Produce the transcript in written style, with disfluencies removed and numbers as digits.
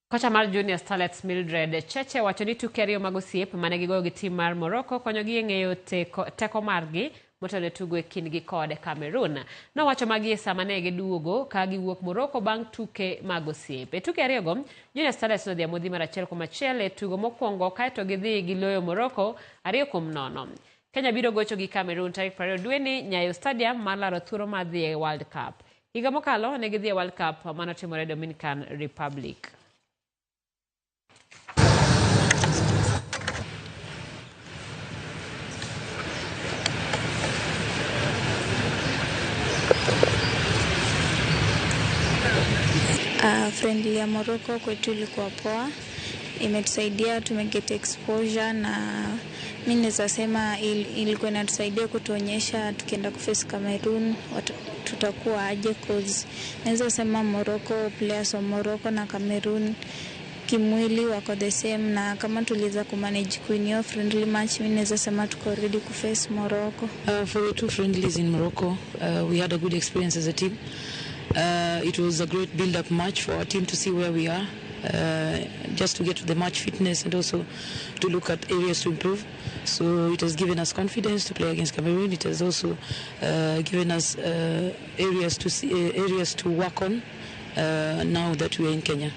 Kocha mar Junior Starlets Mildred Cheche wacho ni tuke ariyo mag osiep mane gigoyo gi tim mar Morocco konyogi e ng'eyo teko margi motelo ne tugo e kindgi kod Cameroon. Nowacho magi e sama ne giduogo ka giwuok Morocco bang' tuke mag osiep. E tuke ariyogo, Junior Starlets nodhi amodhi mar 1-1 e tugo mokwongo kaeto gidhi giloyo Morocco 2-0. Kenya biro gocho gi Cameroon tarik 20 dweni Nyayo Stadium mar laro thuolo mar dhi e World Cup. Higa mokalo ne gidhi e World Cup manotimore Dominican Republic. Friendly ya Morocco kwetu ilikuwa poa, imetusaidia, tumeget exposure na mi naweza sema ilikuwa inatusaidia kutuonyesha tukienda kuface Cameroon tutakuwa aje, cause naweza sema Morocco, players wa Morocco na Cameroon kimwili wako the same, na kama tuliweza kumanage kuwin hiyo friendly match, mi naweza sema tuko ready kuface Morocco. For the two friendlies in Morocco, we had a good experience as a team. It was a great build-up match for our team to see where we are, just to get to the match fitness and also to look at areas to improve. So it has given us confidence to play against Cameroon. It has also given us areas to see, areas to work on now that we are in Kenya.